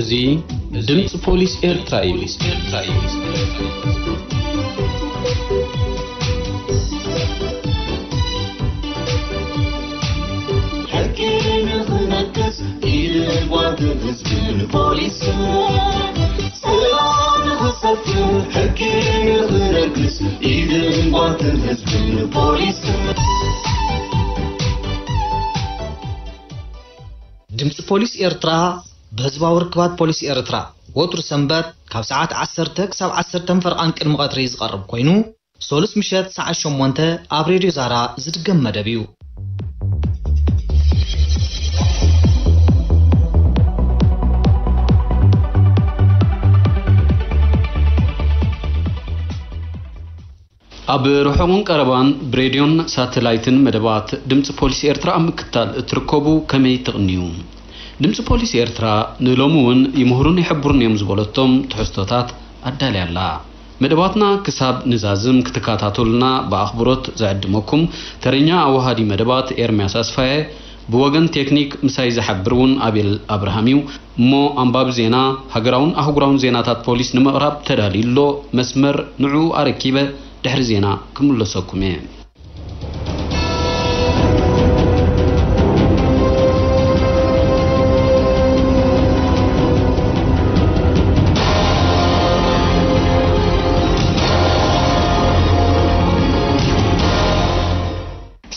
እዚ ድምፂ ፖሊስ ኤርትራ እዩ። ሕጊ ንኽነግስ ኢድን ጓንትን ህዝብን ፖሊስን፣ ሰላም ንኽሰፍን ሕጊ ንኽነግስ ኢድን ጓንትን ህዝብን ፖሊስን። ድምፂ ፖሊስ ኤርትራ ብህዝባዊ ርክባት ፖሊስ ኤርትራ ወትሩ ሰንበት ካብ ሰዓት ዓሰርተ ክሳብ ዓሰርተ ፈርቓን ቅድሚ ቀትሪ ዝቐርብ ኮይኑ፣ ሶሉስ ምሸት ሰዓት ሸሞንተ ኣብ ሬድዮ ዛራ ዝድገም መደብ እዩ። ኣብ ርሑቕን ቀረባን ብሬድዮን ሳተላይትን መደባት ድምፂ ፖሊስ ኤርትራ ኣብ ምክትታል እትርከቡ ከመይ ትቕንዩ? ድምፂ ፖሊስ ኤርትራ ንሎሚ እውን ይምህሩን ይሕብሩን እዮም ዝበለቶም ትሕዝቶታት ኣዳልያ ኣላ። መደባትና ክሳብ ንዛዝም ክትከታተሉና ብኣኽብሮት ዝዕድመኩም ተረኛ ኣወሃዲ መደባት ኤርምያስ ኣስፋየ፣ ብወገን ቴክኒክ ምሳይ ዝሓብር እውን ኣቤል ኣብርሃም እዩ። እሞ ኣንባቢ ዜና፣ ሃገራውን ኣህጉራውን ዜናታት ፖሊስ ንምቕራብ ተዳልዩ ኣሎ። መስመር ንዕኡ ኣረኪበ ድሕሪ ዜና ክምለሰኩም እየ።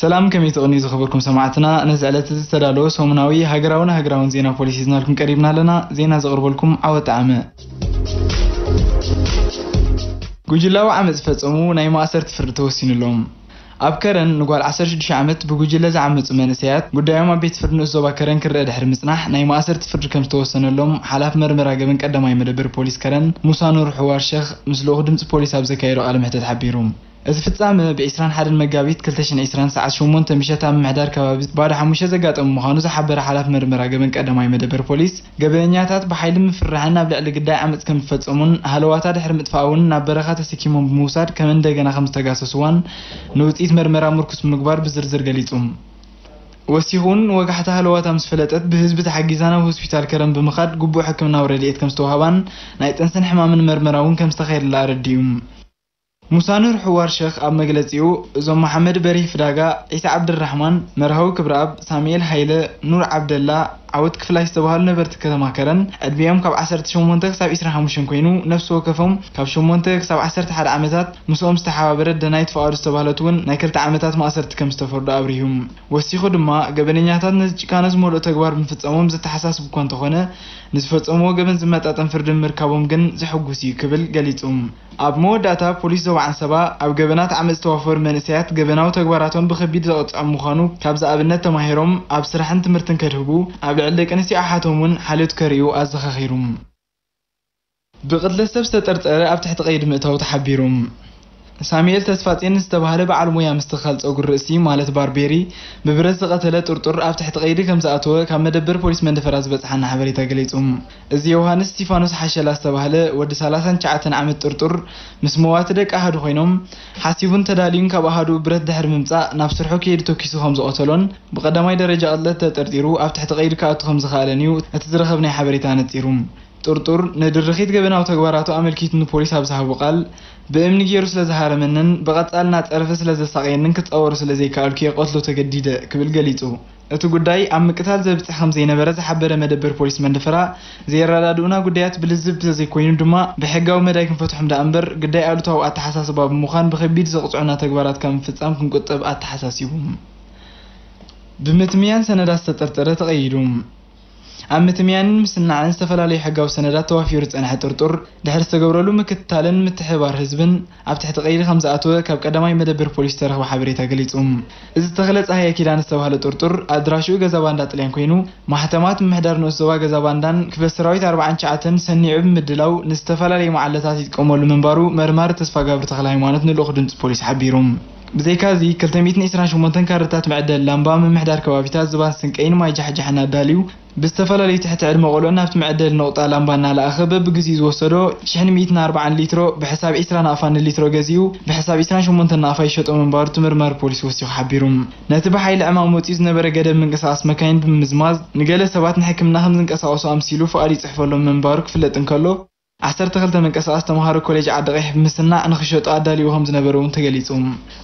ሰላም፣ ከመይ ትቕንዩ ዝኸበርኩም ሰማዕትና? ነዚ ዕለት እዚ ዝተዳለወ ሰሙናዊ ሃገራውን ሃገራውን ዜና ፖሊስ ሒዝናልኩም ቀሪብና ኣለና። ዜና ዘቕርበልኩም ዓወት ጠዓመ። ጉጅላዊ ዓመፅ ዝፈጸሙ ናይ ማእሰርቲ ፍርዲ ተወሲኑሎም። ኣብ ከረን ንጓል ዓሰርተ ሽዱሽተ ዓመት ብጉጅለ ዝዓመፁ መንእሰያት ጉዳዮም ኣብ ቤት ፍርዲ ንኡስ ዞባ ከረን ክረአ ድሕሪ ምጽናሕ ናይ ማእሰርቲ ፍርዲ ከም ዝተወሰነሎም ሓላፊ መርመራ ገበን ቀዳማይ መደበር ፖሊስ ከረን ሙሳ ኑር ሕዋር ሸኽ ምስ ልኡኽ ድምፂ ፖሊስ ኣብ ዘካየዶ ቃለ መሕተት ሓቢሩ። እዚ ፍጻመ ብ ዕስራን ሓደን መጋቢት ክልተ ሽሕን ዕስራን ሰዓት ሸሞንተ ምሸት ኣብ ምምሕዳር ከባቢ ባዶ ሓሙሽተ ዘጋጠመ ምዃኑ ዝሓበረ ሓላፊ መርመራ ገበን ቀዳማይ መደበር ፖሊስ፣ ገበነኛታት ብሓይሊ ምፍርራሕን ኣብ ልዕሊ ግዳይ ዓመጽ ከም ዝፈጸሙን ሃለዋታ ድሕሪ ምጥፋእ እውን ናብ በረኻ ተሰኪሞም ብምውሳድ ከም እንደገና ከም ዝተጋሰስዋን ንውጽኢት መርመራ ምርኩስ ብምግባር ብዝርዝር ገሊጹ። ወሲኹ እውን ወጋሕታ ሃለዋታ ምስ ፈለጠት ብህዝቢ ተሓጊዛ ናብ ሆስፒታል ከረን ብምኻድ ግቡእ ሕክምናዊ ረድኤት ከም ዝተዋህባን ናይ ጥንስን ሕማምን መርመራ እውን ከም ዝተኻየደላ ኣረዲኡ። ሙሳ ኑር ሕዋር ሸኽ ኣብ መግለጺኡ፣ እዞም መሓመድ በሪህ ፍዳጋ፣ ዒሳ ዓብድራሕማን፣ መርሃዊ ክብረኣብ፣ ሳሙኤል ሃይለ፣ ኑር ዓብደላ፣ ዓወት ክፍላይ ዝተባህሉ ነበርቲ ከተማ ከረን ዕድሚኦም ካብ ዓሰርተ ሸሞንተ ክሳብ ዕስራን ሓሙሽተን ኮይኑ፣ ነፍሲ ወከፎም ካብ ሸሞንተ ክሳብ ዓሰርተ ሓደ ዓመታት ምስኦም ዝተሓባበረት ደናይት ፍቓዱ ዝተባህለት እውን ናይ ክልተ ዓመታት ማእሰርቲ ከም ዝተፈርዶ ኣብሪሁ። ወሲኹ ድማ፣ ገበነኛታት ነዚ ጭካነ ዝመልኦ ተግባር ምፍጻሞም ዘተሓሳስብ እኳ እንተኾነ፣ ንዝፈጸምዎ ገበን ዝመጣጠን ፍርዲ ምርካቦም ግን ዘሐጉስ እዩ ክብል ገሊጹ። ኣብ መወዳእታ፣ ፖሊስ ዞባ ዓንሰባ ኣብ ገበናት ዓመጽ ዝተዋፈሩ መንእሰያት ገበናዊ ተግባራቶም ብኸቢድ ዘቕጽዖም ምዃኑ ካብዚ ኣብነት ተማሂሮም ኣብ ስራሕን ትምህርትን ከድህቡ፣ ኣብ ልዕሊ ደቂ ኣንስትዮ ኣሓቶም እውን ሓልዮት ከርእዩ ኣዘኻኺሩ። ብቕትለት ሰብ ዝተጠርጠረ ኣብ ትሕቲ ቀይዲ ምእታው ተሓቢሩ። ሳሙኤል ተስፋጼን ዝተባህለ በዓል ሞያ ምስትኽኻል ጸጉሪ ርእሲ ማለት ባርቤሪ ብብረት ዝቐተለ ጥርጡር ኣብ ትሕቲ ቀይዲ ከም ዝኣተወ ካብ መደበር ፖሊስ መንደፈራ ዝበጽሓና ሓበሬታ ገሊጹ። እዚ ዮሃንስ እስቲፋኖስ ሓሸላ ዝተባህለ ወዲ ሰላሳን ትሽዓተን ዓመት ጥርጡር ምስ መዋቲ ደቂ ኣሃዱ ኮይኖም፣ ሓሲቡን ተዳልዩን ካብ ኣሃዱ ብረት ድሕሪ ምምጻእ ናብ ስርሑ ከይዱ ተኪሱ ከም ዝቐተሎን ብቐዳማይ ደረጃ ቅትለት ተጠርጢሩ ኣብ ትሕቲ ቀይዲ ክኣቱ ከም ዝኸኣለን እዩ እቲ ዝረኸብናዮ ሓበሬታ ኣነጺሩ። ጥርጡር ንድርኺት ገበናዊ ተግባራቱ ኣመልኪቱ ንፖሊስ ኣብ ዝሃቦ ቃል፣ ብእምኒ ገይሩ ስለ ዝሃረመንን ብቐጻሊ እናጸረፈ ስለ ዘሳቕየንን ክጻወሮ ስለ ዘይከኣልኩ እየ ክቐትሎ ተገዲደ ክብል ገሊጹ። እቲ ጉዳይ ኣብ ምቅታል ዘብጽሕ ከም ዘይነበረ ዝሓበረ መደበር ፖሊስ መንደፈራ፣ ዘየረዳድኡና ጉዳያት ብልዝብ ተዘይኮይኑ ድማ ብሕጋዊ መዳይ ክንፈትሖም ደኣ እምበር ግዳይ ኣሉታዊ ኣተሓሳስባ ብምዃን ብኸቢድ ዘቕጽዑና ተግባራት ካብ ምፍጻም ክንቁጠብ ኣተሓሳሲቡ። ብምትምያን ሰነዳት ዝተጠርጠረ ተቐይዱ። ኣብ ምትምያንን ምስናዕን ዝተፈላለዩ ሕጋዊ ሰነዳት ተዋፊሩ ዝጸንሐ ጥርጡር፣ ድሕሪ ዝተገብረሉ ምክትታልን ምትሕብባር ህዝብን ኣብ ትሕቲ ቀይዲ ከም ዝኣተወ ካብ ቀዳማይ መደበር ፖሊስ ዝተረኽበ ሓበሬታ ገሊጹ። እዚ ተኽለ ጸሃየ ኪዳነ ዝተባህለ ጥርጡር ኣድራሽኡ ገዛ ባንዳ ጥልያን ኮይኑ፣ ማሕተማት ምምሕዳር ንኡስ ዞባ ገዛ ባንዳን ክፍለ ሰራዊት ኣርባዓን ትሽዓተን ሰኒዑ ብምድላው ንዝተፈላለዩ መዓለታት ይጥቀመሉ ምንባሩ መርማሪ ተስፋጋብር ተኽለ ሃይማኖት ንልኡኽ ድምጺ ፖሊስ ሓቢሩ። ብዘይካዚ፣ ክልተ ሚእትን ዕስራን ሸሞንተን ካርድታት መዕደሊ ላምባ ምምሕዳር ከባቢታት ዝባን ስንቀይን ማይ ጃሕጃሕን ኣዳልዩ ብዝተፈላለዩ ትሕቲ ዕድመ ቆልዑ ናብቲ መዐደሊ ነቑጣ ላምባ እናለኣኸ በብግዚኡ ዝወሰዶ ሽሕን ሚእትን ኣርባዓን ሊትሮ ብሕሳብ ዒስራ ናቕፋ ንሊትሮ ገዚኡ ብሕሳብ ዒስራን ሸሞንተን ናቕፋ ይሸጦ ምንባሩ እቲ ምርማር ፖሊስ ወሲኹ ሓቢሩ። ነቲ ብሓይሊ ዕማም ወጺኡ ዝነበረ ገደብ ምንቅስቓስ መካይን ብምምዝማዝ ንገለ ሰባት ንሕክምና ከም ዝንቀሳቐሱ ኣምሲሉ ፍቓድ ይጽሕፈሎም ምንባሩ ክፍለጥ እንከሎ፣ ዓሰርተ ክልተ ምንቅስቓስ ተምሃሮ ኮሌጅ ዓዲ ቀይሕ ብምስናዕ ንኽሸጡ ኣዳልዩ ከም ዝነበረ እውን ተገሊጹ።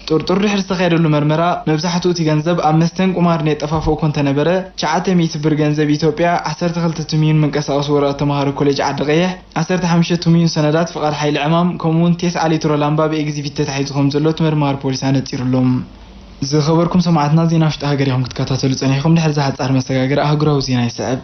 ጥርጡር ድሕሪ ዝተኻየደሉ መርመራ፣ መብዛሕትኡ እቲ ገንዘብ ኣብ መስተን ቁማርን የጠፋፍኦ እኳ እንተነበረ፣ ትሽዓተ ሚእቲ ብር ገንዘብ ኢትዮጵያ፣ ዓሰርተ ክልተ ትምዩን መንቀሳቐሲ ወረቐት ተምሃሮ ኮሌጅ ዓዲ ቀይሕ፣ ዓሰርተ ሓሙሽተ ትምዩን ሰነዳት ፍቓድ ሓይሊ ዕማም፣ ከምኡ'ውን ቴስዓ ሊትሮ ላምባ ብኤግዚቢት ተታሒዙ ከም ዘሎ እቲ መርማሪ ፖሊስ ኣነጺሩ'ሎ። ዝኸበርኩም ሰማዕትና፣ ዜና ውሽጢ ሃገር ኢኹም ክትከታተሉ ጸኒሕኩም። ድሕሪ እዚ ሓጻር መሰጋገሪ ኣህጉራዊ ዜና ይስዕብ።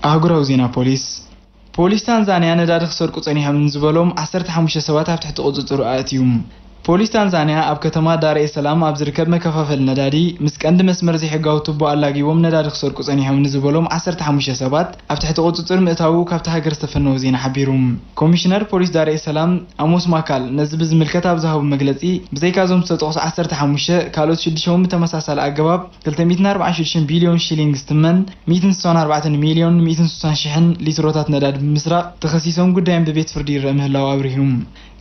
ኣህጉራዊ ዜና ፖሊስ። ፖሊስ ታንዛንያ ነዳዲ ክሰርቁ ጸኒሖም ንዝበሎም ዓሰርተ ሓሙሽተ ሰባት ኣብ ትሕቲ ቁጽጽሩ ኣእትዩ። ፖሊስ ታንዛንያ ኣብ ከተማ ዳር ኤስ ሰላም ኣብ ዝርከብ መከፋፈሊ ነዳዲ ምስ ቀንዲ መስመር ዘይሕጋዊ ቱቦ ኣላጊቦም ነዳዲ ክሰርቁ ጸኒሖም ንዝበሎም ዓሰርተ ሓሙሽተ ሰባት ኣብ ትሕቲ ቁጽጽር ምእታዉ ካብቲ ሃገር ዝተፈነወ ዜና ሓቢሩ። ኮሚሽነር ፖሊስ ዳር ኤስ ሰላም ኣሞስ ማካል ነዚ ብዝምልከት ኣብ ዝሃቦ መግለጺ፣ ብዘይካ እዞም ዝተጠቕሱ ዓሰርተ ሓሙሽተ ካልኦት ሽዱሽተ እውን ብተመሳሳሊ ኣገባብ ክልተ ሚእትን ኣርባዓን ሽዱሽተን ቢልዮን ሺሊንግ ዝትመን ሚእትን ስሳን ኣርባዕተን ሚልዮን ሚእትን ስሳን ሽሕን ሊትሮታት ነዳዲ ብምስራቕ ተኸሲሶም ጉዳዮም ብቤት ፍርዲ ይረአ ምህላዉ ኣብሪሁ።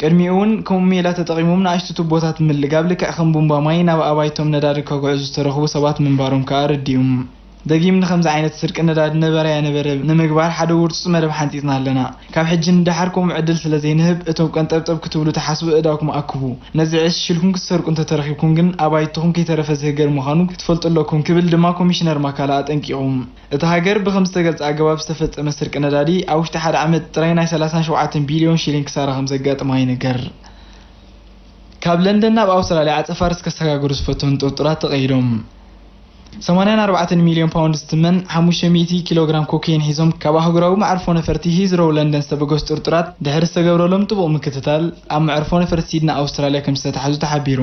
ቅድሚኡ እውን ከምኡ ሜላ ተጠቒሞም ንኣሽቱ ቱቦታት ምልጋብ ልክዕ ከም ቡምባ ማይ ናብ ኣባይቶም ነዳዲ ከጉዕዙ ዝተረኽቡ ሰባት ምንባሮም ከኣ ኣረዲኡ። ደጊም ንኸምዚ ዓይነት ስርቂ ነዳዲ ነበረ ኣየነበረ ንምግባር ሓደ ውርጹጽ መደብ ሓንጺጽና ኣለና። ካብ ሕጂ ንደሓር ከምኡ ዕድል ስለ ዘይንህብ፣ እቶም ቀንጠብጠብ ክትብሉ ትሓስቡ ኣእዳውኩም ኣክቡ። ነዚ ዕሽ ሽልኩም ክትሰርቁ እንተተረኺብኩም ግን ኣባይትኹም ከይተረፈ ዝህገር ምዃኑ ክትፈልጡ ኣለኩም ክብል ድማ ኮሚሽነር ማካላ ኣጠንቂቑ። እታ ሃገር ብኸም ዝተገልጸ ኣገባብ ዝተፈጸመ ስርቂ ነዳዲ ኣብ ውሽጢ ሓደ ዓመት ጥራይ ናይ ሰላሳን ሸውዓተን ቢልዮን ሺሊንግ ክሳራ ከም ዘጋጥማ ይንገር። ካብ ለንደን ናብ ኣውስትራልያ ዓጸፋርስ ከሰጋግሩ ዝፈተኑ ጥርጡራት ተቐይዶም። ሰማንያን ኣርባዕተን ሚልዮን ፓውንድ ዝትመን ሓሙሽተ ሚእቲ ኪሎ ግራም ኮኬይን ሒዞም ካብ ኣህጉራዊ መዕርፎ ነፈርቲ ሂዝሮው ለንደን ዝተበገሱ ጥርጡራት ድሕሪ ዝተገብረሎም ጥቡቕ ምክትታል ኣብ መዕርፎ ነፈርቲ ሲድኒ ኣውስትራልያ ከም ዝተታሕዙ ተሓቢሩ።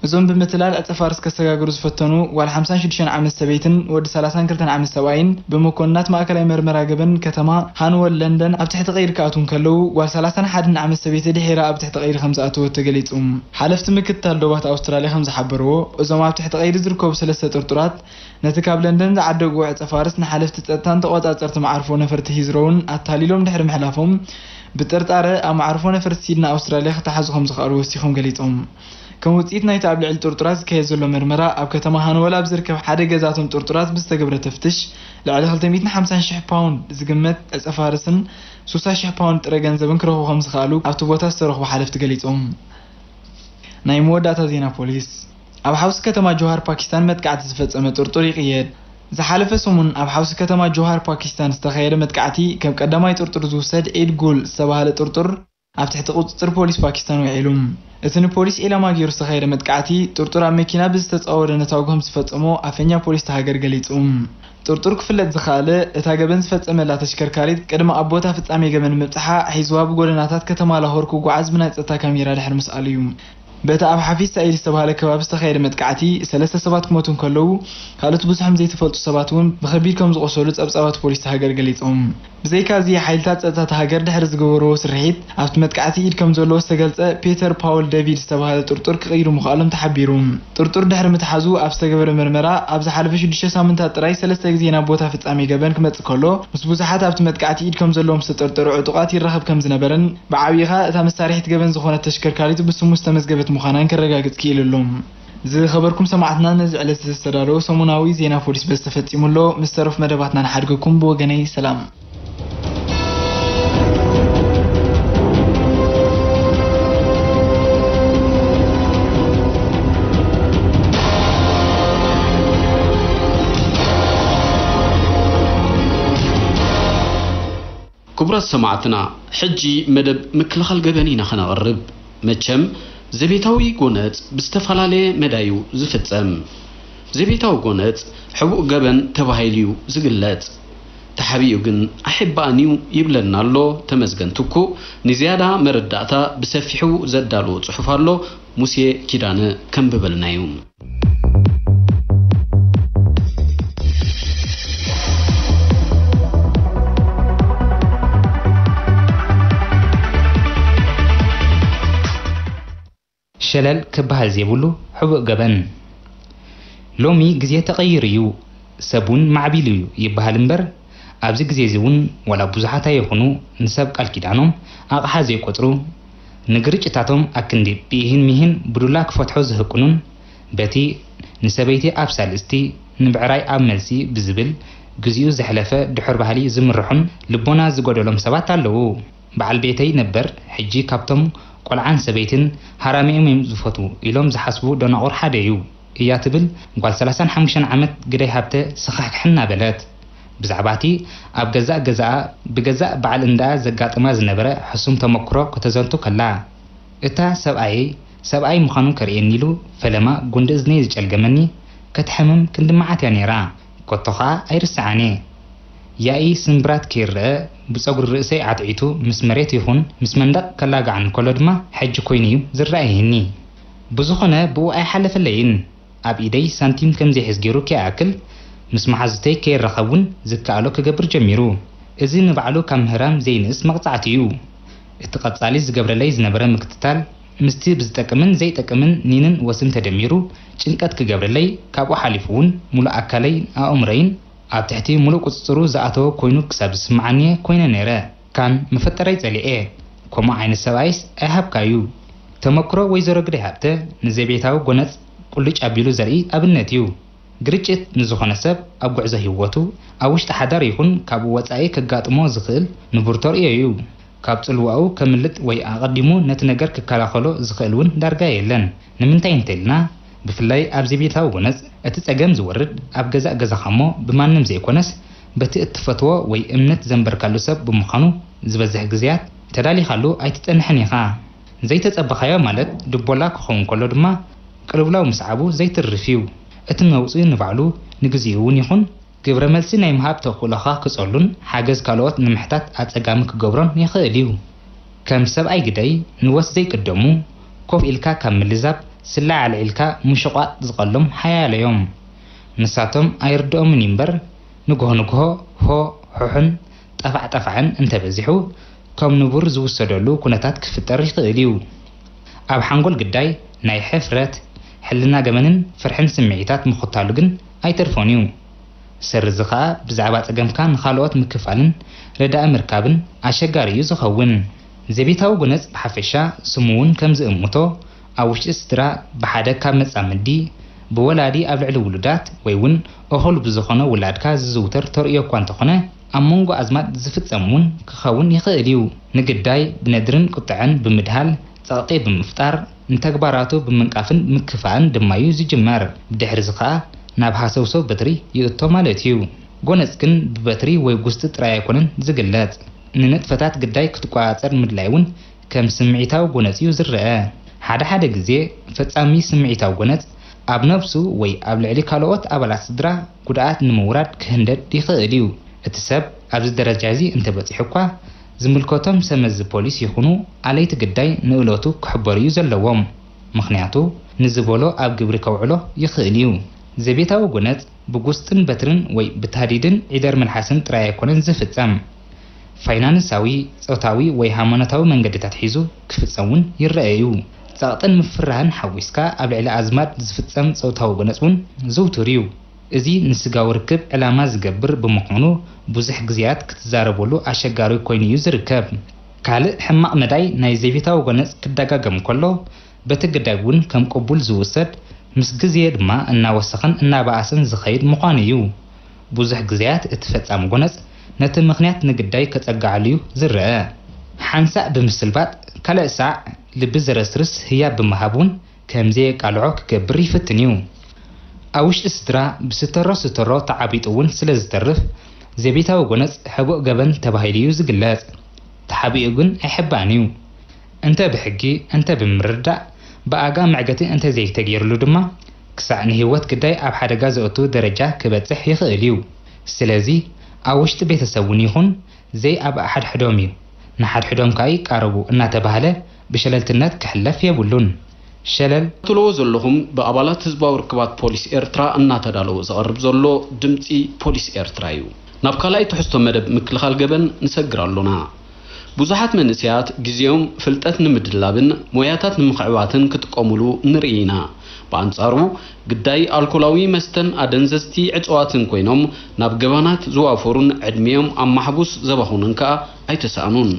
እዞም ብምትላል ዕጸፋርስ ከሰጋግሩ ዝፈተኑ ጓል ሓምሳን ሽዱሽተን ዓመት ሰበይትን ወዲ ሰላሳን ክልተን ዓመት ሰብኣይን ብመኮንናት ማእከላይ መርመራ ገበን ከተማ ሃንወል ለንደን ኣብ ትሕቲ ቀይዲ ክኣትዉ እንከለዉ፣ ጓል ሰላሳን ሓደን ዓመት ሰበይቲ ድሒራ ኣብ ትሕቲ ቀይዲ ከም ዝኣተወት ተገሊጹ። ሓለፍቲ ምክትታል ዶባት ኣውስትራልያ ከም ዝሓበርዎ፣ እዞም ኣብ ትሕቲ ቀይዲ ዝርከቡ ሰለስተ ጥርጡራት፣ ነቲ ካብ ለንደን ዝዓደግዎ ዕጸፋርስ ንሓለፍቲ ጸጥታን ተቖጻጸርቲ መዓርፎ ነፈርቲ ሂዝሮውን ኣታሊሎም ድሕሪ ምሕላፎም፣ ብጥርጣረ ኣብ መዓርፎ ነፈርቲ ሲድኒ ኣውስትራልያ ክተሓዙ ከም ዝኸኣሉ ወሲኾም ገሊጾም። ከም ውጽኢት ናይቲ ኣብ ልዕሊ ጥርጡራት ዝካየድ ዘሎ መርመራ፣ ኣብ ከተማ ሃንወል ኣብ ዝርከብ ሓደ ገዛቶም ጥርጡራት ብዝተገብረ ተፍትሽ፣ ልዕሊ ክልተ ሚእትን ሓምሳን ሽሕ ፓውንድ ዝግመት ዕጸፋርስን ሱሳ ሽሕ ፓውንድ ጥረ ገንዘብን ክረኽቡ ከም ዝኸኣሉ ኣብቲ ቦታ ዝተረኽቡ ሓለፍቲ ገሊጾም። ናይ መወዳእታ ዜና ፖሊስ። ኣብ ሓውሲ ከተማ ጆሃር ፓኪስታን መጥቃዕቲ ዝፈጸመ ጥርጡር ይቕየድ። ዝሓለፈ ሰሙን ኣብ ሓውሲ ከተማ ጆሃር ፓኪስታን ዝተኻየደ መጥቃዕቲ ከም ቀዳማይ ጥርጡር ዝውሰድ ኢድ ጉል ዝተባህለ ጥርጡር ኣብ ትሕቲ ቁጽጽር ፖሊስ ፓኪስታን ውዒሉ። እቲ ንፖሊስ ዒላማ ገይሩ ዝተኻየደ መጥቃዕቲ፣ ጥርጡር ኣብ መኪና ብዝተጻወደ ነታጒ ከም ዝፈጸሞ ኣፈኛ ፖሊስ እታ ሃገር ገሊጹ። ጥርጡር ክፍለጥ ዝኸኣለ፣ እታ ገበን ዝፈጸመላ ተሽከርካሪት ቅድሚ ኣብ ቦታ ፍጻሜ ገበን ምብጽሓ ሒዝዋ ብጎደናታት ከተማ ላሆር ክጓዓዝ ብናይ ጸጥታ ካሜራ ድሕሪ ምስኣሉ እዩ። በቲ ኣብ ሓፊዝ ሳኢድ ዝተባህለ ከባቢ ዝተኻየደ መጥቃዕቲ፣ ሰለስተ ሰባት ክሞቱ እንከለዉ፣ ካልኦት ብዙሖም ዘይተፈልጡ ሰባት እውን ብኸቢድ ከም ዝቖሰሉ ጸብጻባት ፖሊስ እታ ሃገር ገሊጾም። ብዘይካዚ፣ ሓይልታት ጸጥታ እታ ሃገር ድሕሪ ዝገበርዎ ስርሒት፣ ኣብቲ መጥቃዕቲ ኢድ ከም ዘለዎ ዝተገልጸ ፔተር ፓውል ደቪድ ዝተባህለ ጥርጡር ክቕይዱ ምኽኣሎም ተሓቢሩ። ጥርጡር ድሕሪ ምትሓዙ ኣብ ዝተገበረ መርመራ፣ ኣብ ዝሓለፈ ሽዱሽተ ሳምንታት ጥራይ ሰለስተ ግዜ ናብ ቦታ ፍጻሜ ገበን ክመጽእ ከሎ፣ ምስ ብዙሓት ኣብቲ መጥቃዕቲ ኢድ ከም ዘለዎም ዝተጠርጠሩ ዕጡቓት ይራኸብ ከም ዝነበረን፣ ብዓቢኡ ኸኣ እታ መሳርሒት ገበን ዝኾነት ተሽከርካሪት ብስሙ ዝተመዝገበት ምዃናን ከረጋግጽ ክኢሉ ኣሎ። ዝኸበርኩም ሰማዕትና፣ ነዚ ዕለት እዚ ዝተዳለወ ሰሙናዊ ዜና ፖሊስ በዚ ተፈጺሙ ኣሎ። ምስ ተረፉ መደባትና ንሓድገኩም። ብወገነይ ሰላም። ክቡራት ሰማዕትና፣ ሕጂ መደብ ምክልኻል ገበን ኢና ኸነቕርብ። መቸም፣ ዘቤታዊ ጎነጽ ብዝተፈላለየ መዳዩ ዝፍጸም። ዘቤታዊ ጎነጽ ሕቡእ ገበን ተባሂሉ'ዩ ዝግለጽ። ተሓቢኡ ግን ኣይሕባእን'ዩ ይብለና ኣሎ ተመስገን ትኩእ። ንዝያዳ መረዳእታ ብሰፊሑ ዘዳለዎ ጽሑፍ ኣሎ፣ ሙሴ ኪዳነ ከንብበልና'ዩ። ሸለል ክበሃል ዘይብሉ ሕቡእ ገበን። ሎሚ ግዜ ተቐይሩ እዩ፣ ሰብ እውን ማዕቢሉ እዩ ይበሃል እምበር፣ ኣብዚ ግዜ እዚ እውን ዋላ ብዙሓት ኣይኹኑ ንሰብ ቃል ኪዳኖም ኣቕሓ ዘይቆጽሩ፣ ንግርጭታቶም ኣክንዲ ብኢሂን ሚሂን ብዱላ ክፈትሖ ዝህቅኑን፣ በቲ ንሰበይቲ ኣብ ሳልስቲ ንብዕራይ ኣብ መልሲ ብዝብል ግዚኡ ዘሕለፈ ድሑር ባህሊ ዝምርሑን ልቦና ዝጎደሎም ሰባት ኣለዉ። በዓል ቤተይ ነበር ሕጂ ካብቶም ቆልዓን ሰበይትን ሃራሚኦም እዮም ዝፈትዉ ኢሎም ዝሓስቡ ደናቑር ሓደ እዩ እያ ትብል ጓል ሰላሳን ሓሙሽተን ዓመት ግዳይ ሃብተ ስኽሕክሕ እናበለት። ብዛዕባ እቲ ኣብ ገዛእ ገዛኣ ብገዛእ በዓል እንዳኣ ዘጋጥማ ዝነበረ ሕሱም ተመክሮ ከተዘንቱ ከላ፣ እታ ሰብኣየይ ሰብኣይ ምዃኑ ከርእየኒ ኢሉ ፈለማ ጉንዲ እዝነይ ዝጨልገመኒ፣ ክትሕምም ክንዲ መዓት እያ ነይራ። ኮቶ ኸኣ ኣይርስዓን እየ። ያኢ ስምብራት ከይረአ ብጸጉሪ ርእሰይ ዓትዒቱ ምስ መሬት ይኹን ምስ መንደቕ ከላግዓኒ ከሎ ድማ ሕጂ ኮይኑ እዩ ዝረኣየኒ። ብዝኾነ ብኡ ኣይሓለፈለይን። ኣብ ኢደይ ሳንቲም ከም ዘይሕዝ ገይሩ ከይኣክል ምስ መሓዙተይ ከይራኸብ እውን ዝከኣሎ ክገብር ጀሚሩ። እዚ ንባዕሉ ካብ ምህራም ዘይንእስ መቕጻዕቲ እዩ። እቲ ቀጻሊ ዝገብረለይ ዝነበረ ምክትታል ምስቲ ብዝጠቅምን ዘይጠቅምን ኒንን ወስን ተደሚሩ ጭንቀት ክገብረለይ፣ ካብኡ ሓሊፉ እውን ሙሉእ ኣካለይን ኣእምሮይን ኣብ ትሕቲ ሙሉእ ቁጽጽሩ ዝኣተወ ኮይኑ ክሳብ ዝስምዓኒ እየ ኮይነ ነይረ። ካን መፈጠረይ ጸሊኤ። ከምኡ ዓይነት ሰብኣይስ ኣይሃብካዩ። ተመክሮ ወይዘሮ ግደይ ሃብተ ንዘቤታዊ ጎነጽ ቁልጭ ኣቢሉ ዘርኢ ኣብነት እዩ። ግርጭት ንዝኾነ ሰብ ኣብ ጉዕዞ ህይወቱ፣ ኣብ ውሽጢ ሓዳር ይኹን ካብኡ ወጻኢ ከጋጥሞ ዝኽእል ንቡር ተርእዮ እዩ። ካብ ጽልዋኡ ከምልጥ ወይ ኣቐዲሙ ነቲ ነገር ክከላኸሎ ዝኽእል እውን ዳርጋ የለን። ንምንታይ እንተኢልና፣ ብፍላይ ኣብ ዘቤታዊ ጎነጽ እቲ ጸገም ዝወርድ ኣብ ገዛእ ገዛኻ'ሞ ብማንም ዘይኮነስ በቲ እትፈትዎ ወይ እምነት ዘንበርካሉ ሰብ ብምዃኑ ዝበዝሕ ግዜያት ተዳሊኻሉ ኣይትጸንሕን ኢኻ። ዘይተጸበኻዮ ማለት ድቦላ ክኸውን ከሎ ድማ ቅልውላው ምስዓቡ ዘይትርፍ እዩ። እቲ መውጽኢ ንባዕሉ ንግዚኡ እውን ይኹን ግብረ መልሲ ናይ ምሃብ ተኽእሎኻ ክጸሉን ሓገዝ ካልኦት ንምሕታት ኣጸጋሚ ክገብሮን ይኽእል እዩ። ከም ሰብኣይ ግደይ ንወስ ዘይቅደሙ ኮፍ ኢልካ ካብ ምልዛብ ስላዕ ኣልዒልካ ምሽቋጥ ዝቐሎም ሓያሎ እዮም። ንሳቶም ኣይርድኦምን እዩ እምበር ንግሆ ንግሆ ሆ ሑሕን ጠፋዕ ጠፋዕን እንተበዚሑ ከም ንቡር ዝውሰደሉ ኩነታት ክፍጠር ይኽእል እዩ። ኣብ ሓንጎል ግዳይ ናይ ሕፍረት፣ ሕልና ገበንን ፍርሕን ስምዒታት ምኽታሉ ግን ኣይተርፎን እዩ። ስርዚ ኸኣ ብዛዕባ ጸገምካ ንኻልኦት ምክፋልን ርዳእ ምርካብን ኣሸጋሪ እዩ ዝኸውን። ዘቤታዊ ጎነጽ ብሓፈሻ ስሙ እውን ከም ዝእምቶ ኣብ ውሽጢ ስድራ ብሓደ ካብ መጻምዲ፣ ብወላዲ ኣብ ልዕሊ ውሉዳት ወይ እውን እኹል ብዝኾነ ውላድካ ዝዝውተር ተርእዮ እኳ እንተኾነ ኣብ መንጎ ኣዝማድ ዝፍጸም እውን ክኸውን ይኽእል እዩ። ንግዳይ ብነድርን ቁጥዐን ብምድሃል ጸቕጢ ብምፍጣር ንተግባራቱ ብምንቃፍን ምክፋእን ድማ'ዩ ዝጅመር። ብድሕርዚ ኸኣ ናብ ሃሰውሰው በትሪ ይእቶ ማለት እዩ። ጎነጽ ግን ብበትሪ ወይ ጉስጢ ጥራይ ኣይኮነን ዝግለጽ። ንንጥፈታት ግዳይ ክትቆጻጸር ምድላይ እውን ከም ስምዒታዊ ጎነጽ እዩ ዝረኣ። ሓደ ሓደ ግዜ ፈጻሚ ስምዒታዊ ጎነጽ ኣብ ነብሱ ወይ ኣብ ልዕሊ ካልኦት ኣባላት ስድራ ጉድኣት ንምውራድ ክህንደድ ይኽእል እዩ። እቲ ሰብ ኣብዚ ደረጃ እዚ እንተበጺሑ እኳ ዝምልከቶም ሰመዚ ፖሊስ ይኹኑ ኣለይቲ ግዳይ ንእለቱ ክሕበሩ እዩ ዘለዎም። ምኽንያቱ ንዝበሎ ኣብ ግብሪ ከውዕሎ ይኽእል እዩ። ዘቤታዊ ጎነጽ ብጉስጥን በትርን ወይ ብታህዲድን ዒደር መልሓስን ጥራይ ኣይኮነን ዝፍጸም። ፋይናንሳዊ፣ ጾታዊ ወይ ሃይማኖታዊ መንገድታት ሒዙ ክፍጸም እውን ይረአ እዩ። ጸቕጥን ምፍርራህን ሓዊስካ ኣብ ልዕሊ ኣዝማድ ዝፍጸም ጾታዊ ጎነጽ እውን ዝውቱር እዩ። እዚ ንስጋዊ ርክብ ዕላማ ዝገብር ብምዃኑ ብዙሕ ግዜያት ክትዛረበሉ ኣሸጋሪ ኮይኑ እዩ ዝርከብ። ካልእ ሕማቕ መዳይ ናይ ዘቤታዊ ጎነጽ ክደጋገም ከሎ በቲ ግዳይ እውን ከም ቅቡል ዝውሰድ፣ ምስ ግዜ ድማ እናወሰኸን እናበኣሰን ዝኸይድ ምዃኑ እዩ። ብዙሕ ግዜያት እቲ ፈጻሚ ጎነጽ ነቲ ምኽንያት ንግዳይ ከጸግዓሉ እዩ ዝረኣ። ሓንሳእ ብምስልባጥ፣ ካልእ ሳዕ ልቢ ዘረስርስ ህያብ ብምሃብ እውን ከም ዘየቃልዖ ክገብር ይፍትን እዩ። ኣብ ውሽጢ ስድራ ብስተሮ ስተሮ ተዓቢጡ እውን ስለ ዝተርፍ፣ ዘቤታዊ ጎነጽ ሕቡእ ገበን ተባሂሉ እዩ ዝግለጽ። ተሓቢኡ ግን ኣይሕባእን እዩ። እንተ ብሕጊ፣ እንተ ብምርዳእ፣ ብኣጋ መዕገቲ እንተ ዘይተገይርሉ ድማ፣ ክሳዕ ንህይወት ግዳይ ኣብ ሓደጋ ዘእቱ ደረጃ ክበጽሕ ይኽእል እዩ። ስለዚ፣ ኣብ ውሽጢ ቤተሰብ እውን ይኹን ዘይ ኣብ ሓድሕዶም እዩ፣ ንሓድሕዶም ከኣ ይቃረቡ እናተባህለ ብሸለልትነት ክሕለፍ የብሉን። ሸለል። ትለዎ ዘለኹም ብኣባላት ህዝባዊ ርክባት ፖሊስ ኤርትራ እናተዳለወ ዝቐርብ ዘሎ ድምጺ ፖሊስ ኤርትራ እዩ። ናብ ካልኣይ ትሕዝቶ መደብ ምክልኻል ገበን ንሰግር ኣሎና። ብዙሓት መንእሰያት ግዜኦም ፍልጠት ንምድላብን ሞያታት ንምኽዕባትን ክጥቀሙሉ ንርኢ ኢና። ብኣንጻሩ፣ ግዳይ ኣልኮላዊ መስተን ኣደንዘዝቲ ዕጸዋትን ኮይኖም ናብ ገባናት ዝዋፈሩን ዕድሜኦም ኣብ ማሕቡስ ዘባኹኑን ከኣ ኣይተሳእኑን።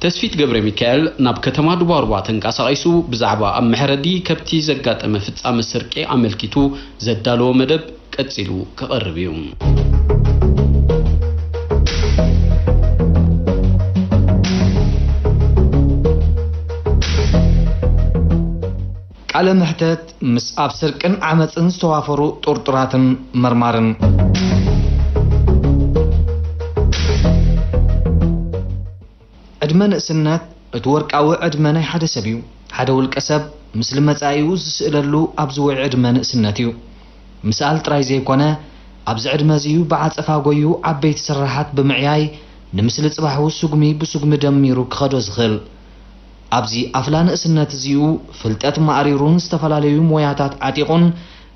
ተስፊት ገብረ ሚካኤል ናብ ከተማ ዱባሩባ ተንቀሳቒሱ ብዛዕባ ኣብ መሕረዲ ከብቲ ዘጋጠመ ፍጻመ ስርቂ ኣመልኪቱ ዘዳለዎ መደብ ቀጺሉ ክቐርብ እዩ። ቃለ መሕተት ምስ ኣብ ስርቅን ዓመጽን ዝተዋፈሩ ጥርጡራትን መርማርን። ዕድመ ንእስነት እቲ ወርቃዊ ዕድመ ናይ ሓደ ሰብ እዩ። ሓደ ውልቀ ሰብ ምስሊ መጻኢኡ ዝስእለሉ ኣብዚ ውዑይ ዕድመ ንእስነት እዩ። ምስኣል ጥራይ ዘይኮነ፣ ኣብዚ ዕድመ እዚ እዩ ብዓጸፋ ጎዩ ዓበይቲ ስራሓት ብምዕያይ፣ ንምስሊ ጽባሑ ስጉሚ ብስጉሚ ደሚሩ ክኸዶ ዝኽእል። ኣብዚ ኣፍላ ንእስነት እዚኡ ፍልጠት ማዕሪሩን ዝተፈላለዩ ሞያታት ዓጢቑን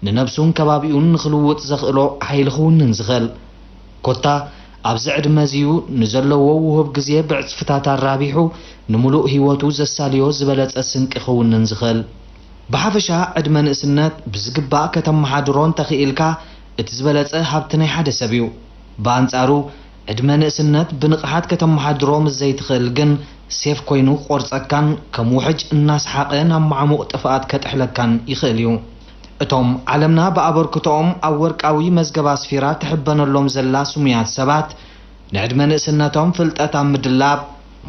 ንነብሱን ከባቢኡን ንኽልውጥ ዘኽእሎ ሓይሊ ክውንን ዝኽእል። ኮታ ኣብዚ ዕድመ እዚኡ ንዘለዎ ውሁብ ግዜ ብዕጽፍታት ኣራቢሑ ንምሉእ ህይወቱ ዘሳልዮ ዝበለጸ ስንቂ ክውንን ዝኽእል። ብሓፈሻ ዕድመ ንእስነት ብዝግባእ ከተመሓድሮ እንተኽኢልካ እቲ ዝበለጸ ሃብቲ ናይ ሓደ ሰብ እዩ። ብኣንጻሩ ዕድመ ንእስነት ብንቕሓት ከተመሓድሮ ምስ ዘይትኽእል ግን ሴፍ ኮይኑ ክቖርጸካን ከም ውሕጅ እናሰሓቐ ናብ ማዕሙቕ ጥፍኣት ከጥሕለካን ይኽእል እዩ። እቶም ዓለምና ብኣበርክቶኦም ኣብ ወርቃዊ መዝገብ ኣስፊራ ትሕበነሎም ዘላ ስሙያት ሰባት፣ ንዕድመ ንእስነቶም ፍልጠት ኣብ ምድላብ፣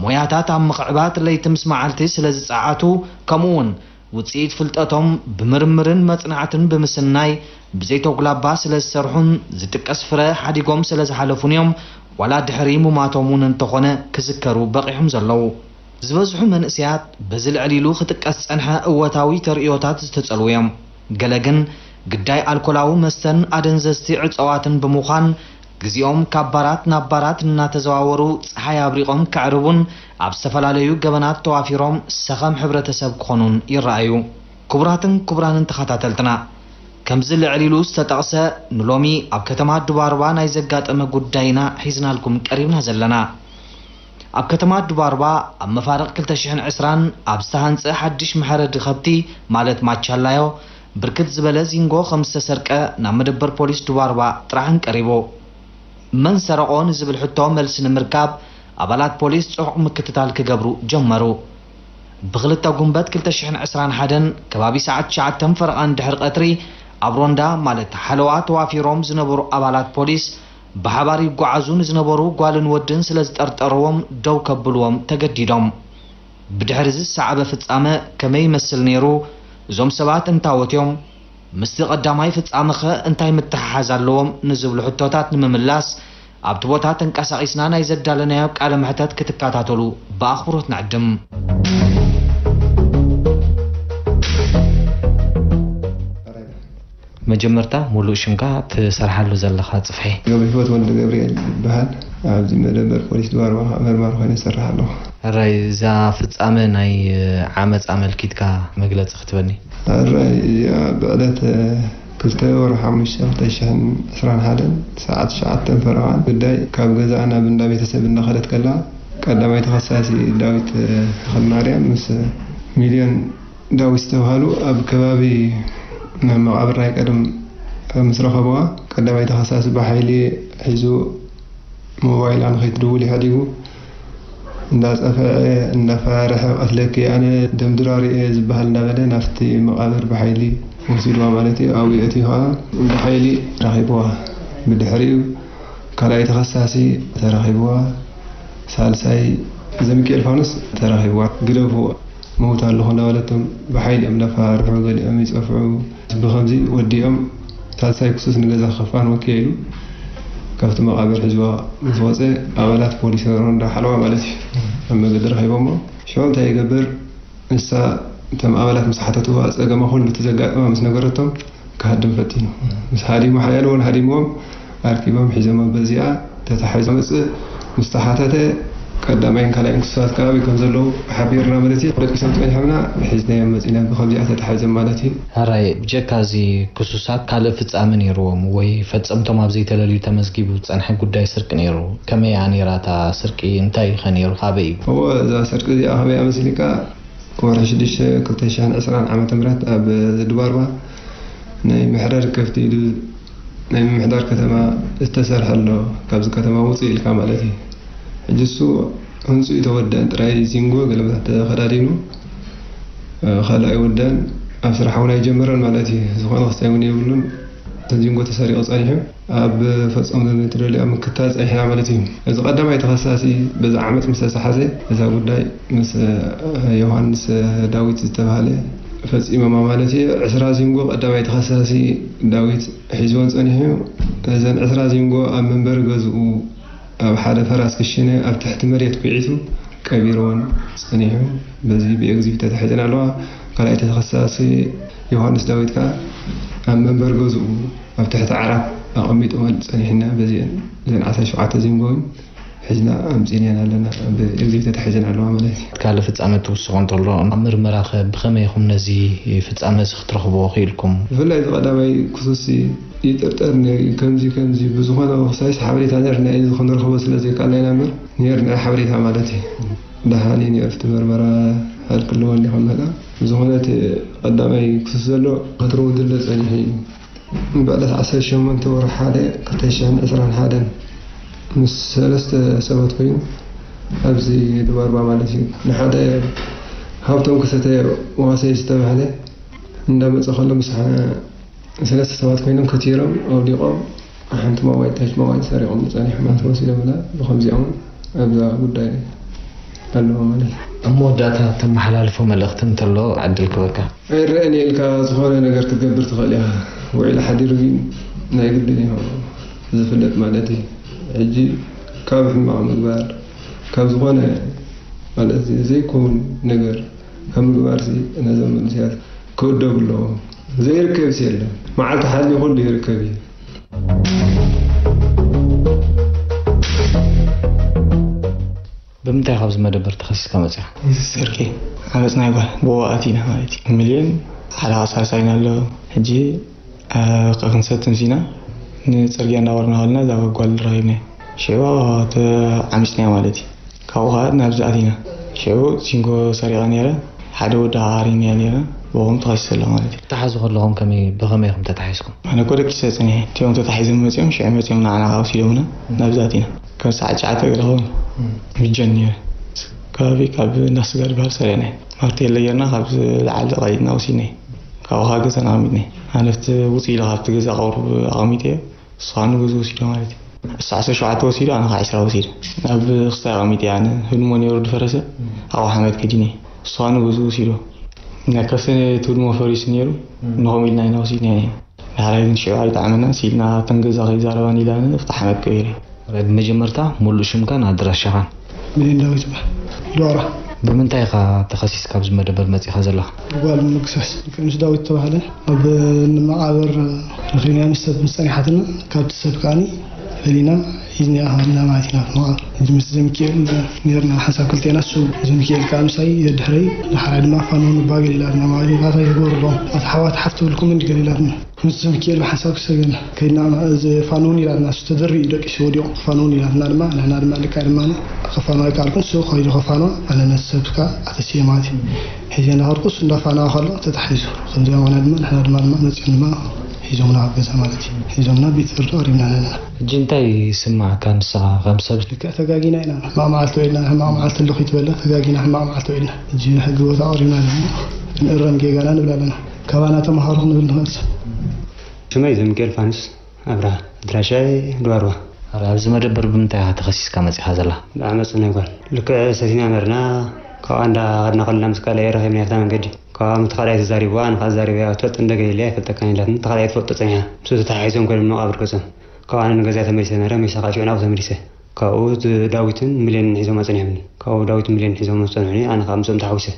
ሞያታት ኣብ ምኽዕባት ለይቲ ምስ መዓልቲ ስለ ዝጸዓቱ፣ ከምኡውን ውጽኢት ፍልጠቶም ብምርምርን መጽናዕትን ብምስናይ ብዘይተጉላባ ስለ ዝሰርሑን ዝጥቀስ ፍረ ሓዲጎም ስለ ዝሓለፉን እዮም፣ ዋላ ድሕሪ ሙማቶም እውን እንተኾነ ክዝከሩ በቒሖም ዘለዉ። ዝበዝሑ መንእሰያት በዚ ልዕል ኢሉ ክጥቀስ ዝጸንሐ እወታዊ ተርእዮታት ዝተጸልዉ እዮም። ገለ ግን ግዳይ ኣልኮላዊ መስተን ኣደንዘዝቲ ዕጸዋትን ብምዃን፣ ግዜኦም ካብ ባራት ናብ ባራት እናተዘዋወሩ ጸሓይ ኣብሪቖም ከዕርቡን ኣብ ዝተፈላለዩ ገበናት ተዋፊሮም ሰኸም ሕብረተሰብ ክኾኑን ይረኣዩ። ክቡራትን ክቡራንን ተኸታተልትና፣ ከምዚ ልዕል ኢሉ ዝተጠቕሰ ንሎሚ ኣብ ከተማ ዱባርባ ናይ ዘጋጠመ ጉዳይ ኢና ሒዝናልኩም ቀሪብና ዘለና። ኣብ ከተማ ዱባርባ ኣብ መፋርቕ ክልተ ሽሕን ዕስራን ኣብ ዝተሃንጸ ሓድሽ መሕረዲ ከብቲ፣ ማለት ማቻላዮ፣ ብርክት ዝበለ ዚንጎ ከም ዝተሰርቀ ናብ መደበር ፖሊስ ዱባርባ ጥራሕን ቀሪቡ። መን ሰረቖ ንዝብል ሕቶ መልሲ ንምርካብ ኣባላት ፖሊስ ጽዑቕ ምክትታል ክገብሩ ጀመሩ። ብክልተ ጉንበት ክልተ ሽሕን ዕስራን ሓደን ከባቢ ሰዓት ትሽዓተን ፈረቓን ድሕሪ ቀትሪ ኣብ ሮንዳ፣ ማለት ሓለዋ፣ ተዋፊሮም ዝነበሩ ኣባላት ፖሊስ ብሓባር ይጓዓዙ ንዝነበሩ ጓልን ወድን ስለ ዝጠርጠርዎም ደው ከብልዎም ተገዲዶም። ብድሕሪ እዚ ዝሰዓበ ፍጻመ ከመይ ይመስል ነይሩ? እዞም ሰባት እንታዎት እዮም? ምስቲ ቀዳማይ ፍጻመኸ እንታይ ምትሕሓዝ ኣለዎም? ንዝብሉ ሕቶታት ንምምላስ ኣብቲ ቦታ ተንቀሳቒስና ናይ ዘዳለናዮ ቃለ መሕተት ክትከታተሉ ብኣኽብሮት ንዕድም። መጀመርታ፣ ሙሉእ ሽምካ፣ ትሰርሓሉ ዘለኻ ጽፍሒ? ገብረ ህይወት ወልደ ገብርኤል ይበሃል። ኣብዚ መደበር ፖሊስ ድባርባ መርማሪ ኮይነ እሰርሕ ኣለኹ። ሕራይ፣ እዛ ፍጻመ ናይ ዓመጽ ኣመልኪትካ መግለጺ ክትበኒ? ሕራይ፣ እዚኣ ብዕለት ክልተ ወርሒ ሓሙሽተ ክልተ ሽሕን ዕስራን ሓደን ሰዓት ትሽዓተን ፈረቓን ጉዳይ ካብ ገዛኣ ናብ እንዳ ቤተሰብ እንዳኸደት ከላ፣ ቀዳማይ ተኸሳሲ ዳዊት ተኽለማርያም ምስ ሚልዮን ዳዊት ዝተባህሉ ኣብ ከባቢ መቓብር ናይ ቀደም ምስ ረኸብዋ፣ ቀዳማይ ተኸሳሲ ብሓይሊ ሒዙ ሞባይላ ንኸይትድውል ኢሕዲጉ እንዳጸፈዐ እንዳፈራርሐ፣ "ቀትለኪ ኣነ ደም ድራር እየ" ዝበሃል እንዳበለ ናብቲ መቓብር ብሓይሊ ወሲድዋ ማለት እዩ። ኣብኡ ኣእትዩ ኸዓ ብሓይሊ ረኺብዋ። ብድሕሪኡ ካልኣይ ተኸሳሲ ተረኺብዋ፣ ሳልሳይ ዘሚካኤል ፋኑስ ተረኺብዋ። ግደፍዎ፣ መውት ኣለኹ እናበለቶም ብሓይሊ እዮም እንዳፈራርሑ፣ ገሊኦም ይጸፍዑ። ብኸምዚ ወዲኦም ሳልሳይ ክሱስ ንገዛ ክኸፋን ወኪያ ኢሉ ካብቲ መቓብር ሒዝዋ ምስ ወጸ፣ ኣባላት ፖሊስ ሮንዳ ሓለዋ ማለት እዩ ኣብ መገዲ ረኺቦሞ። ሽዑ እንታይ ይገብር? ንሳ እቶም ኣባላት ምስ ሓተትዋ፣ ጸገማ ኩሉ እቲ ዘጋጠማ ምስ ነገረቶም፣ ክሃድም ፈቲኑ። ምስ ሃዲሙ፣ ሓያል እውን ሃዲምዎም፣ ኣርኪቦም ሒዞሞ። በዚኣ ተታሒዙ መጽእ ምስ ተሓተተ፣ ቀዳማይን ካልኣይን ክሱሳት ከኣ ኣበይ ከም ዘለዉ ሓቢርና ማለት እዩ። ደቂሶም ጸኒሖምና፣ ሒዝናዮም መጺና ብኸምዚኣ ተታሒዞም ማለት እዩ። ሕራይ፣ ብጀካ እዚ ክሱሳት ካልእ ፍጻመ ነይርዎም ወይ ፈጸምቶም ኣብ ዘይተለልዩ ተመዝጊቡ ዝጸንሐ ጉዳይ ስርቂ ነይሩ። ከመይ እያ ነይራ እታ ስርቂ? እንታይ ከ ነይሩ? ካበይ እዩ? እወ፣ እዛ ስርቂ እዚኣ ከመይ እያ መሲልካ? ወርሒ ሽዱሽተ ክልተ ሽሕን ዕስራን ዓመተ ምህረት ኣብ ድባርባ ናይ ምሕዳር ከፍቲ ኢሉ ናይ ምምሕዳር ከተማ ዝተሰርሐ ኣሎ። ካብዚ ከተማ ውፅእ ኢልካ ማለት እዩ። ሕጂ እሱ ህንፅኡ ተወደአን ጥራይ ዚንጎ ገለመታት ተኸዳዲኑ፣ እ፣ ካልእ ኣይወደአን። ኣብ ስራሕ እውን ኣይጀመረን ማለት እዩ። ዝኾነ ክስታይ እውን የብሉን። እቲ ዚንጎ ተሰሪቑ ጸኒሑ። ኣብ ፈጸምቶም ትደልያ ምክታል ጸኒሕና ማለት እዩ። እዚ ቀዳማይ ተኸሳሲ በዚ ዓመጽ ምስ ተሰሓዘ፣ እዛ ጉዳይ ምስ፣ እ፣ ዮሃንስ ዳዊት ዝተባህለ ፈጺሞማ ማለት እዩ። ዕስራ ዚንጎ ቀዳማይ ተኸሳሲ ዳዊት ሒዝወን ጸኒሑ። እዘን ዕስራ ዚንጎ ኣብ መንበሪ ገዝኡ ኣብ ሓደ ፈራስ ክሽነ ኣብ ትሕቲ መሬት ኲዒቱ ቀቢርወን ጸኒሑ። በዚ ብኤግዚቢት ተታሒዘን ኣለዋ። ካልኣይ ተኸሳሲ ዮሃንስ ዳዊት ከኣ ኣብ መንበሪ ገዝኡ ኣብ ትሕቲ ዓራት ኣቐሚጥወን ጸኒሕና። በዚአን እዘን ዓሰርተ ሸውዓተ ዚንጎ እውን ሒዝና ኣምጺእናየን ኣለና። ብኤግዚቢት ተታሒዘን ኣለዋ ማለት እዩ። ካልእ ፍጻመ ትውስኾ እንተሎ፣ ኣብ ምርመራኸ ብኸመይ ኢኹም ነዚ ፍጻመ እዚ ክትረኽብዎ ክኢልኩም? ብፍላይ እቲ ቀዳማይ ክሱስሲ ይጥርጠር ነይሩ እዩ። ከምዚ፣ ከምዚ ብዝኾነ ክሳይስ ሓበሬታ ነይርና እዩ፣ እዚ ክንረኽቦ ስለ ዘይከኣልና ኢና እምበር፣ ነይርና ሓበሬታ ማለት እዩ። ደሓን እዩ ነይሩ፣ እቲ ምርመራ ሃልክለዎ እንዲኹም መጣ። ብዝኾነ እቲ ቀዳማይ ክሱስ ዘሎ ክትረው ድለ ጸኒሑ እዩ። ብዕለት ዓሰርተ ሸሞንተ ወርሒ ሓደ ክልተ ሽሕን ዕስራን ሓደን ምስ ሰለስተ ሰባት ኮይኑ ኣብዚ ድባርባ ማለት እዩ። ንሓደ ሃብቶም ክሰተ ዋሰይ ዝተባህለ እንዳመጸ ከሎ ምስ ሓ-፣ ሰለስተ ሰባት ኮይኖም ከቲሮም ኣውዲቖም ሓንቲ ሞባይል፣ ታች ሞባይል ሰሪቖም ጸኒሖም ማለት ወሲዶምና። ብኸምዚኦም ኣብዛ ጉዳይ ኣለዎ ማለት እዩ። ኣብ መወዳእታ ተመሓላልፎ መልእኽቲ እንተሎ ዕድል ክበካ። ኣይረአን ኢልካ ዝኾነ ነገር ክትገብር ትኽእል ኢኻ። ውዒሉ ሓዲሩ ግን ናይ ግድን እዩ ዝፍለጥ ማለት እዩ። ሕጂ ካብ ሕማቕ ምግባር፣ ካብ ዝኾነ ማለት ዘይከውን ነገር ካብ ምግባርሲ ነዞም መንእሰያት ክእደቡ ኣለዎም። ዘይርከብስ የለን። መዓልቲ ሓልዩ ኩሉ ይርከብ እዩ። ብምንታይ ካብዚ መደበር ተኸሲስካ መጺኻ? እዚ ስርቂ ዓመጽ ናይ ጓል ብኡ ኣቲና ማለት እዩ። ሚልዮን ሓደ ሳልሳይና ኣሎ። ሕጂ፣ እ፣ ክንሰቲ መጺና ንጽርግያ እንዳወረድና ከለና እዛ ጓል ረኺብናያ። ሽዑ ተዓሚጽናያ ማለት እዩ። ካብኡ ኸዓ ናብዚ ኣቲና። ሽዑ ሲንጎ ሰሪቐ ነይረ። ሓደ ወዲ ኣሪንያ ነይረ። ብኦም ተኸሲሰ ኣለኹ ማለት እዩ። ክትተሓዙ ከለኹም ከመይ፣ ብኸመይ ኢኹም ተታሒዝኩም? ኣነ እኮ ደቂሰ ጸኒሐ። እቲኦም ተታሒዞም መጺኦም፣ ሽዑ መጺኦም ንዓና ከዓ ወሲዶምና ናብዚ ኣቲና። ከም ሰዓት ትሽዓተ ገለ ኸውን። እም። ምጀን ነይረ። ከባቢ ካብ እንዳ ስጋ ዝበሃል ሰሪቕናዮ። ማርቴለ ጌርና ካብ ዝለዓለ ቀሊጥና ወሲድናዮ። ካብኡ ከዓ ገዛና ኣቐሚጥናዮ። ኣነ እቲ ውፅእ ኢለ ካብቲ ገዛ ቁሩብ ኣቐሚጠዮ። ንሱ ኸዓ ንገዝኡ ወሲዶ ማለት እዩ። ንሱ ዓሰርተ ሸውዓተ ወሲዱ፣ ኣነ ኸዓ ዕስራ ወሲደ። ኣብ ክስታይ ኣቐሚጠ፣ ኣነ ህድሞ ነይሩ ዝፈረሰ፣ ኣብኡ ሓመድ ከዲነ። ንሱ ኸዓ ንገዝኡ ወሲዶ። ነከሰ እቲ ህድሞ ፈሪሱ ነይሩ፣ እም። ንኸምኡ ኢልና ኢና ወሲድናዮ። ድሓራይ ግን ሽዑ ኣይጠዓመናን፣ ስኢልና፣ እተን ገዛ ከይዛረባን ኢለ ኣነ ኣብቲ ሓመድ ቀይረ። ብመጀመርታ ሙሉእ ሽምካን ኣድራሻኻን? ሚሊዮን ዳዊት ይበሃል። ዶራ። ብምንታይ ኢኻ ተኸሲስካ ኣብዚ መደበር መጺኻ ዘለኻ? ብጓል ንምክሳስ። ምስ ዳዊት ዝተባህለ ኣብ መቓብር ረኺብናያ ምስ ሰብ ምስ ጸኒሓትና፣ ካብቲ ሰብ ከኣኒ ፈሊና ሒዝናያ ሃብና ማለት ኢና። መቓብር ሕጂ ምስ ዘሚካኤል ነርና ሓንሳብ ክልቴና፣ እሱ ዘሚካኤል ከኣ ምሳይ ደድሕረይ፣ ድሓራይ ድማ ፋኖ ንባገል ኢላትና ማለት እዩ። ካታ ይግበሩ ኣለዉ። ኣቲ ሓዋት ሓፍ ትብልኩም እንዲ ገል ኢላትና። ምስ ዘሚካኤል ብሓንሳብ ክሰገና ከይድና፣ እዚ ፋኖን ኢላትና፣ እሱ ተደሪኡ ደቂሱ ወዲቑ ፋኖን ኢላትና ድማ፣ ንሕና ድማ ልካ ድማ ከፋኖ ኣይከኣልኩን፣ እሱ ከይዱ ከፋኖ፣ ኣነ ነቲ ሰብ ከኣ ኣተሲየ ማለት እዩ። ሒዘ እንዳኸድኩ እሱ እንዳፋነወ ከሎ ተታሒዙ። ከምዚኣ ምዃና ድማ ንሕና ድማ፣ ድማ መጺኦም ድማ ሒዞምና ኣብ ገዛ ማለት እዩ። ሒዞምና ቤት ፍርዲ ቀሪብና ኣለና። ሕጂ እንታይ ይስማዓካ ንስኻ ከም ሰብ? ልክዕ ተጋጊና ኢና። ሕማቕ መዓልቲ ውዒልና፣ ሕማቕ መዓልቲ ኣለኹ ይትበለ፣ ተጋጊና ሕማቕ መዓልቲ ውዒልና። ሕጂ ሕጊ ቦታ ቀሪብና ኣለና። ንእረም ጌጋና ንብል ኣለና። ካባና ተምሃሩ ክንብል ንኽእል ሰብ። ሽመይ ዘሚካኤል ፋኑስ ኣብርሃ፣ ኣድራሻይ ድባርባ። ኣረ፣ ኣብዚ መደበር ብምንታይ ኢኻ ተኸሲስካ መጺኻ ዘላ? ብዓመጽ ናይ ጓል። ልክዕ ሰቲና ነርና፣ ካብኣ እንዳኸድና ከለና ምስ ካልኣይ ረኺብናያ ኣብታ መንገዲ። ካብኣ ምስ ካልኣይ ተዛሪብዋ፣ ኣነ ከኣ ተዛሪበያ፣ ትፈልጥ እንደ ገለ ኢለያ ኣይፈልጠካን ኢላትኒ፣ እታ ካልኣይ ትፈልጦ ጸኒሓ። ምስኡ ተተሓሒዞም ከይዶም መቓብር ገጾም። ካብኡ ኣነ ንገዛይ ተመሊሰ ነይረ፣ መይሳ ከኣ ሽዑ ናብኡ ተመሊሰ። ካብኡ ዳዊትን ሚልዮንን ሒዞም ኣጸኒሖምኒ። ካብኡ ዳዊትን ሚልዮንን ሒዞም ዝጸንሑኒ፣ ኣነ ከኣ ምስኦም ተሓዊሰ።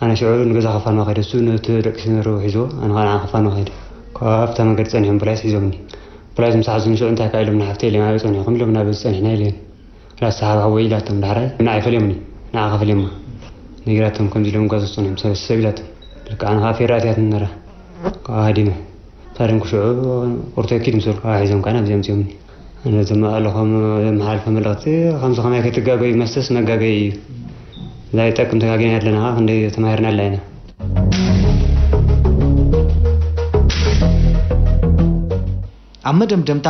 ኣነ ሽዑ ንገዛ ከፋንዋ ከይደ፣ እሱ ነቲ ደቂሱ ዝነበረ ሒዝዎ፣ ኣነ ከኣ ንዓ ከፋንዋ ከይደ። ካብኡ ኣብታ መንገዲ ጸኒሖም ፖላይስ ሒዞምኒ። ፖላይስ ምስ ሓዙኒ ሽዑ እንታይ ከኣ ኢሎምኒ፣ ሓፍተይ ኢለዮም፣ ኣበይ ጸኒሕኩም ኢሎምኒ፣ ኣበዚ ጸኒሕና ኢለዮም። ላስታ ሓብሓቦይ ኢላቶም ዳሕራይ ንዓይ ፈልዮምኒ። ንዓኻ ፈልዮማ። ነጊራቶም ከምዚ ኢሎም ጓዝ ዝጸንሑ ሰብ ኢላቶም። ልክዓ ንኻ ፌራ ኣትያትኒ ነራ። ካብኣ ሃዲመ። ሳደም ክሽዑ ቁርተይ ኪድ ምስ በልኩ ሒዞም ከኣ ናብዚ ኣምጺኦምኒ። ኣነ ዘመቓለኾም ዘመሓላልፎ መልእኽቲ ከምዚ ከማይ ከይትጋገዩ መስተስ መጋገዪ እዩ። እዛ ይጠቅም ተጋጊና ኣለና ክንደይ ተማሂርና ኣላ ኢና። ኣብ መደምደምታ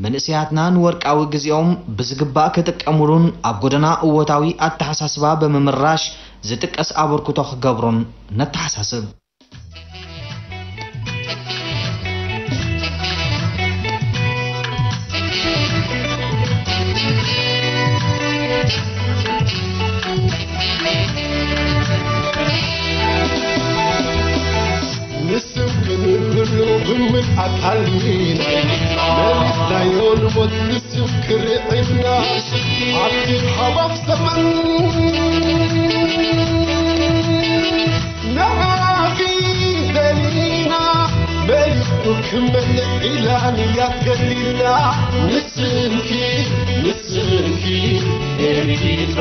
መንእሰያትና ንወርቃዊ ግዜኦም ብዝግባእ ክጥቀሙሉን ኣብ ጎደና እወታዊ ኣተሓሳስባ ብምምራሽ ዝጥቀስ ኣበርክቶ ክገብሩን ነተሓሳስብ። ንስም ክንብሎ ብምልኣት ኣሊና መሊስናዮ ንሞት ንስም ክርዕና ኣብቲ ሃዋፍ ዘመን ንዓኺ ደሊና መሊኡ ክመልእ ኢላ ንያት ገሊላ ንስምኪ ንስምኪ ኤሪትራ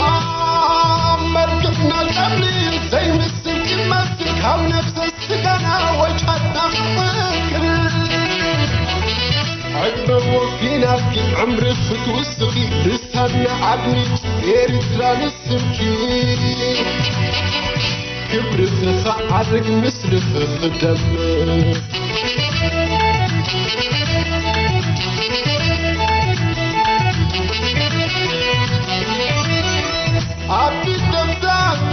ኣብ መርገፍና ጸሊም ዘይምስል ክመስል ካብ ነፍሰ ስጋና ወጫትና ክፍክር ዕድመ ወፊናትኪ ዕምሪ ክትውስኺ ልሳና ኣድሚጭ ኤሪትራ ንስምኪ ክብርኺ ክዓርግ ምስልኺ ክደምቕ ኣብቲ ደብዛ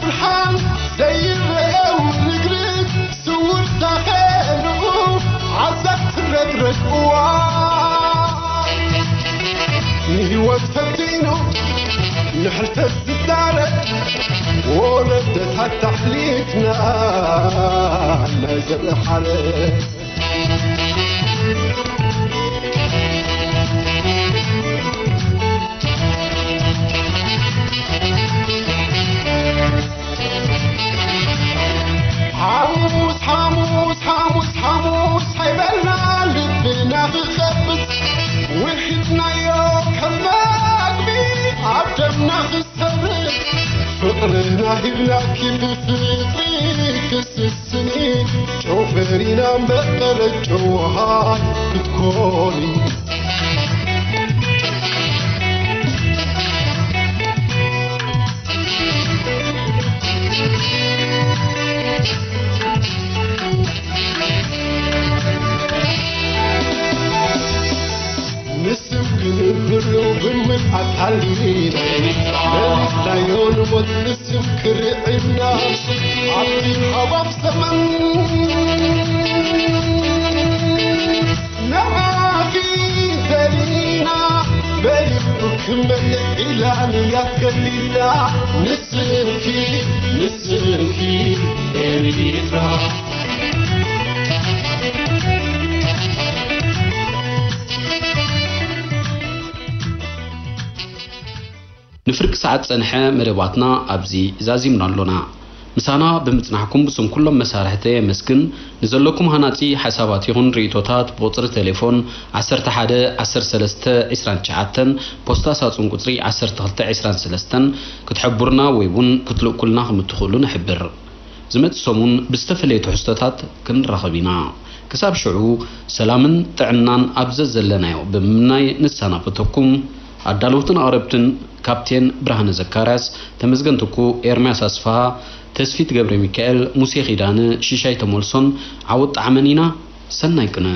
ብርሃን ዘይረአው ርግርግ ስውር ታኸልኡ ዓዛብ ትረግረግ እዋን ንህይወት ፈቲኑ ንሕልፈት ዝዳረግ ወለዶታት ታሕሊፍና ናይ ዘርኢ ሓረግ ሓሙስ ሓሙስ ሓሙስ ሓሙስ ኣይበልና ልብና ክኸብት ውሒጥናዮ ከም መግቢ ኣብ ደምና ክሰርግ ፍቕርና ሂብናኪ ብፍቕሪ ክስስኒ ጨውፈሪና መቐረ ጨውሃት ክትኮኒ ንስም ክንብሎ ብምልኣት ኣሊና መሊስናዮ ንሞት ንስም ክርዕና ኣብቲ ሃዋፍ ዘመን ንዓኺ ደሊና መሊኡ ክመልእ ኢላ ንያት ገሊላ ንስምኪ ንስምኪ ኤሪትራ ንፍርቂ ሰዓት ዝጸንሐ መደባትና ኣብዚ ዛዚምና ኣሎና። ምሳና ብምጽናሕኩም ብስም ኩሎም መሳርሕተይ የመስግን። ንዘለኩም ሃናጺ ሓሳባት ይኹን ርእይቶታት ብቁጽሪ ቴሌፎን ዓሰርተ ሓደ ዓሰርተ ሰለስተ ዕስራን ትሽዓተን፣ ፖስታ ሳጹን ቁጽሪ ዓሰርተ ክልተ ዕስራን ሰለስተን ክትሕብሩና ወይ እውን ክትልእኩልና ከም እትኽእሉ ንሕብር። ዝመጽእ ሰሙን ብዝተፈለየ ትሕዝቶታት ክንራኸብ ኢና። ክሳብ ሽዑ ሰላምን ጥዕናን ኣብ ዘዘለናዮ ብምምናይ ንሰናበተኩም። ኣዳለውትን ኣቕረብትን ካፕቴን ብርሃነ ዘካርያስ፣ ተመስገን ትኩ፣ ኤርምያስ ኣስፍሃ፣ ተስፊት ገብረሚካኤል፣ ሙሴ ኪዳነ፣ ሽሻይ ተመልሶን ዓወት ጣዕመን ኢና። ሰናይ ቅነ።